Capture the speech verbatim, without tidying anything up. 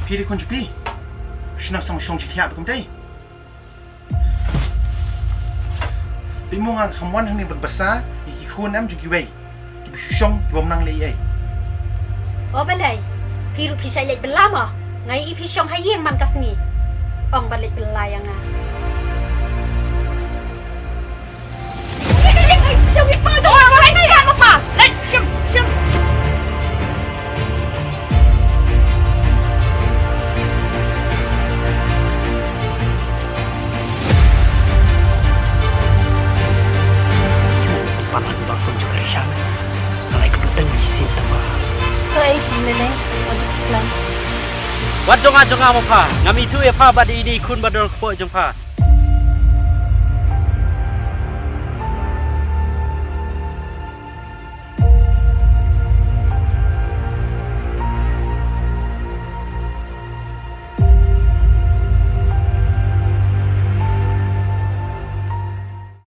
Phi dei khun jong phi. Shu nang shong shong shi thiah ba kumtei. Phi mo nga kham wan hangne ban basa ïa ki khun em jong kiwei. Kiba shu shong ki bym nang leh ei. O balei, phi ruh phi shait leit bylla mo? Nga ïohi phi shong ha ïing man ka sngi. Ong ban leit bylla ïa nga. Pan lang ba phone jong Risha. Nalai ka duteng shisien tama. Hei, lele, ojok slam. Wat jong nga jong nga mo pha. Ngam ithuh ïa pha bad ine i khun ba don kpoh jong pha.